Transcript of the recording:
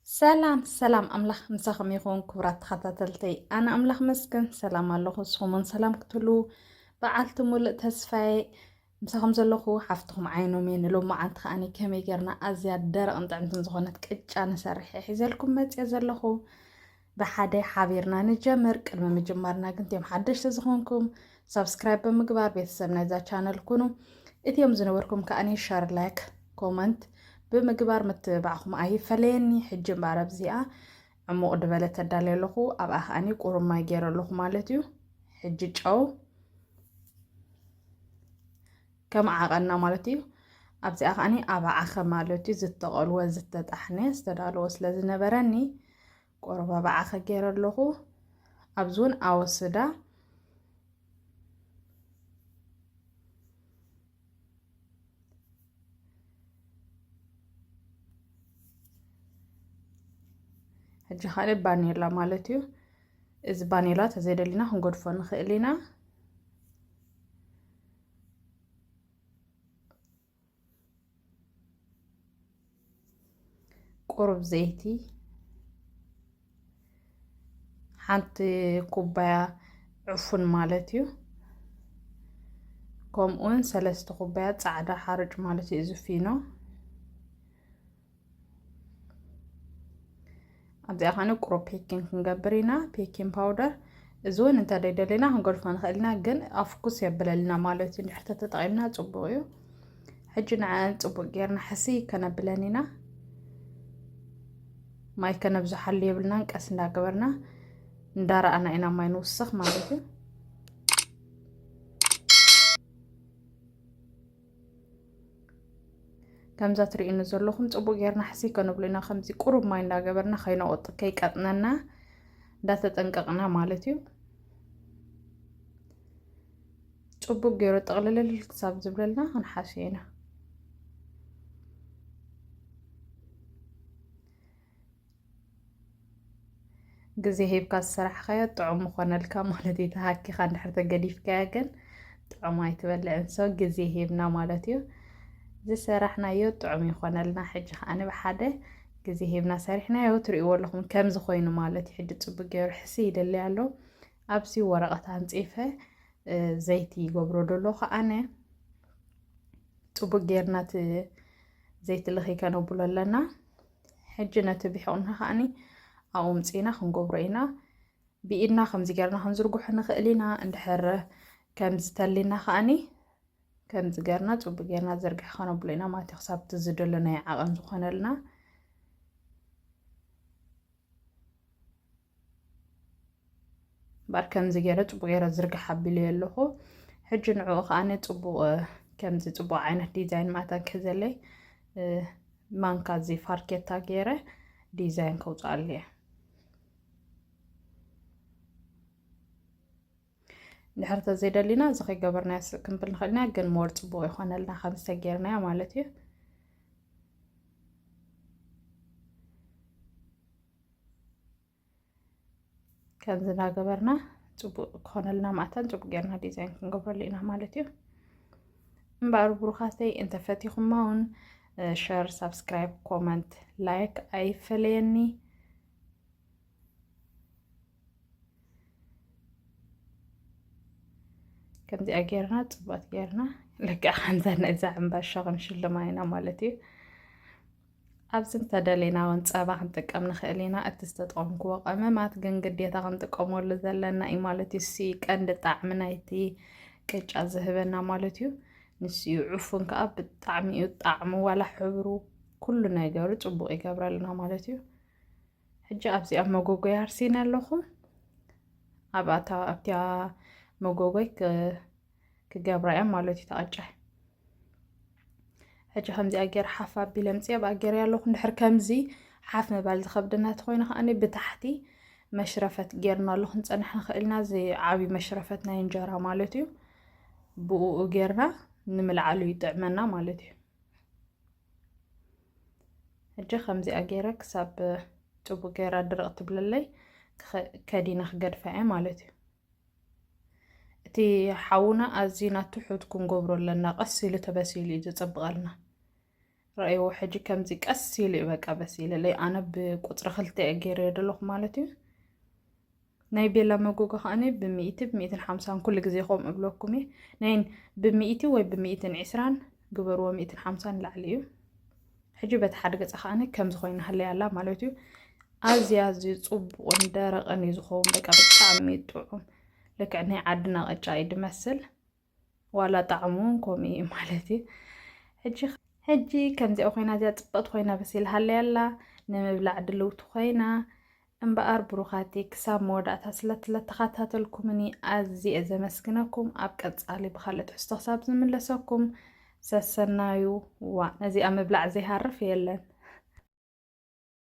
ሰላም ሰላም፣ ኣምላኽ ምሳኹም ይኹን ክቡራት ተኸታተልተይ። ኣነ ኣምላኽ መስገን ሰላም ኣለኹ፣ ንስኹም እውን ሰላም ክትህልዉ በዓልቲ ሙሉእ ተስፋየ። ምሳኹም ዘለኹ ሓፍትኹም ዓይኖም እየ። ንሎማዓንቲ ከኣኒ ከመይ ጌርና ኣዝያ ደረቕን ጥዕምትን ዝኾነት ቅጫ ንሰርሕ እየ ሒዘልኩም መጽየ ዘለኹ። ብሓደ ሓቢርና ንጀምር። ቅድሚ ምጅማርና ግን እትዮም ሓደሽቲ ዝኾንኩም ሳብስክራይብ ብምግባር ቤተሰብ ናይዛ ቻነል ኩኑ። እትዮም ዝነበርኩም ከኣኒ ሸር፣ ላይክ፣ ኮመንት ብምግባር ምትብባዕኹም ኣይፈለየኒ። ሕጂ እምበኣር ኣብዚኣ ዕሙቕ ድበለ ተዳልየ ኣለኹ። ኣብኣ ከኣኒ ቁሩብ ማይ ገይረ ኣለኹ ማለት እዩ። ሕጂ ጨው ከም ዓቐና ማለት እዩ። ኣብዚኣ ከኣኒ ኣባዓኸ ማለት እዩ ዝተቐልወ ዝተጣሕነ ዝተዳለወ ስለ ዝነበረኒ ቁሩብ ኣባዓኸ ገይረ ኣለኹ። ኣብዚ እውን ኣወስዳ ሕጂ ካልእ ባኔላ ማለት እዩ። እዚ ባኔላ ተዘይደሊና ክንገድፎ ንኽእል ኢና። ቁሩብ ዘይቲ፣ ሓንቲ ኩባያ ዕፉን ማለት እዩ። ከምኡውን ሰለስተ ኩባያ ጻዕዳ ሓርጭ ማለት እዩ። እዚ ፊኖ ኣብዚኣ ኸነ ቁሩብ ፔኪን ክንገብር ኢና። ፔኪን ፓውደር እዚ እውን እንተ ደይደለና ክንገድፎ ንኽእል ኢና፣ ግን ኣፍኩስ የብለልና ማለት እዩ። እንድሕር ተተጠቒምና ጽቡቕ እዩ። ሕጂ ንዐን ጽቡቕ ጌርና ሕስይ ከነብለን ኢና። ማይ ከነብዝሓሉ የብልናን። ቀስ እንዳገበርና እንዳረኣና ኢና ማይ ንውስኽ ማለት እዩ። ከምዛ ትርእዩኒ ዘለኹም ጽቡቕ ጌርና ሕስይ ከነብሎ ኢና። ከምዚ ቁሩብ ማይ እንዳገበርና ከይነቆጥ ከይቀጥነና እንዳተጠንቀቕና ማለት እዩ። ጽቡቕ ገይሩ ጥቕልልል ክሳብ ዝብለልና ክንሓስዮ ኢና። ግዜ ሂብካ ዝሰራሕኻዮ ጥዑም ምኾነልካ ማለት እዩ። ተሃኪኻ እንድሕር ተገዲፍካዮ ግን ጥዑም ኣይትበልዕን። So ግዜ ሂብና ማለት እዩ። ዝሰራሕናዮ ጥዑም ይኾነልና። ሕጂ ከኣ ብሓደ ግዜ ሂብና ሰሪሕናዮ ትርእይዎ ኣለኹም። ከምዚ ኮይኑ ማለት እዩ። ሕጂ ጽቡቕ ገይሩ ሕስይ ይደሊ ኣሎ። ኣብዚ ወረቐት ኣንጺፈ፣ እ፣ ዘይቲ ይገብሮ ደሎ ከኣነ። ጽቡቕ ጌርና እቲ ዘይቲ ልኺ ከነብሎ ኣለና። ሕጂ ነቲ ብሒቕና ከኣኒ ኣብኡ ምጺእና ክንገብሮ ኢና። ብኢድና ከምዚ ጌርና ክንዝርግሖ ንኽእል ኢና። እንድሕር ከምዚ ተሊና ከኣኒ ከምዚ ጌርና ጽቡቕ ጌርና ዘርግሒ ከነብሎ ኢና ማለት እዩ። ክሳብ እቲ ዝደለናዮ ዓቐን ዝኾነልና። እምበኣር ከምዚ ገይረ ጽቡቕ ገይረ ዝርግሕ ኣቢለዮ ኣለኹ። ሕጂ ንዕኡ ከኣ ጽቡቕ፣ ከምዚ ጽቡቕ ዓይነት ዲዛይን ማእታ ክሕዘለይ፣ እ፣ ማንካ እዚ ፋርኬታ ገይረ ዲዛይን ከውጽኣሉ እየ። እንድሕር ተዘይደሊና እዚ ከይገበርናዮ ስቕ ክንብል ንኽእል ኢና፣ ግን ሞር ጽቡቕ ይኾነልና ከም ዝተጌርናዮ ማለት እዩ። ከምዚ እናገበርና ጽቡቕ ክኾነልና ማእታን ጽቡቕ ጌርና ዲዛይን ክንገብረሉ ኢና ማለት እዩ። እምበኣር ብሩኻተይ እንተፈቲኹማ እውን፣ እ፣ ሸር፣ ሳብስክራይብ፣ ኮመንት፣ ላይክ ኣይፈለየኒ። ከምዚኣ ጌርና ጽቡቓት ጌርና ልክዕ ከምዛ ናይዛ ዕምባሻ ክንሽልማ ኢና ማለት እዩ። ኣብዚ እንተደሊና እውን ጸባ ክንጥቀም ንኽእል ኢና። እቲ ዝተጠቐምክዎ ቀመማት ግን ግዴታ ክንጥቀመሉ ዘለና እዩ ማለት እዩ። እሱ እዩ ቀንዲ ጣዕሚ ናይቲ ቅጫ ዝህበና ማለት እዩ። ንሱ እዩ ዕፉን ከኣ ብጣዕሚ እዩ ጣዕሙ፣ ዋላ ሕብሩ ኩሉ ነገሩ ጽቡቕ ይገብረልና ማለት እዩ። ሕጂ ኣብዚ ኣብ መጎጎይ ኣርሲነ ኣለኹ። ኣብ ኣታ-፣ ኣብቲያ መጎጎይ ክ-፣ ክገብራ እያ ማለት እዩ፣ ተቐጫ። ሕጂ ከምዚኣ ገይረ ሓፍ ኣቢለ ኣምፅእ ኣብኣ ገይረ ኣለኹ። እንድሕር ከምዚ ሓፍ ምባል ዝኸብደና ተኾይኑ ከኣኒ ብታሕቲ መሽረፈት ጌርናሉ ክንፀንሕ ንኽእል ኢና። እዚ ዓብዪ መሽረፈት ናይ እንጀራ ማለት እዩ። ብኡ ጌርና ንምልዓሉ ይጥዕመና ማለት እዩ። ሕጂ ከምዚኣ ገይረ ክሳብ ጽቡቕ ገይራ ድርቕ ትብለለይ ክኸ-፣ ከዲነ ክገድፋ እየ ማለት እዩ። እቲ ሓውና ኣዚና ትሑት ክንገብሮ ኣለና። ቀስ ኢሉ ተበሲሉ እዩ ዘጸብቐልና። ረእይዎ ሕጂ ከምዚ ቀስ ኢሉ እዩ በቃ በሲልለይ። ኣነ ብቁፅሪ ክልተ እየ ገይረዮ ዘለኹ ማለት እዩ። ናይ ቤላ መጎጎ ከዓኒ ብሚእቲ ብሚእትን ሓምሳን ኩሉ ግዜ ከምኡ እብለኩም እየ። ናይ ብሚእቲ ወይ ብሚእትን ዕስራን ግበርዎ፣ ሚእትን ሓምሳን ላዕሊ እዩ። ሕጂ በቲ ሓደ ገፃ ከዓኒ ከምዚ ኮይና ህለያ ኣላ ማለት እዩ። ኣዝያ ኣዝዩ ፅቡቕን ደረቕን እዩ ዝኸውን። በቃ ብጣዕሚ ጥዑም፣ ልክዕ ናይ ዓድና ቅጫ እዩ ድመስል። ዋላ ጣዕሙ እውን ከምኡ እዩ ማለት እዩ። ሕጂ ሕጂ ከምዚኣ ኮይና፣ እዚኣ ፅብቕቲ ኮይና በሲላ ሃለያ ኣላ። ንምብላዕ ድልውቲ ኮይና። እምበኣር ብሩኻቲ፣ ክሳብ መወዳእታ ስለትለተኻታተልኩምኒ ኣዝየ ዘመስግነኩም። ኣብ ቀጻሊ ብኻልእ ትሕዝቶ ክሳብ ዝምለሰኩም ሰሰናዩ። ዋ ነዚኣ ምብላዕ ዘይሃርፍ የለን።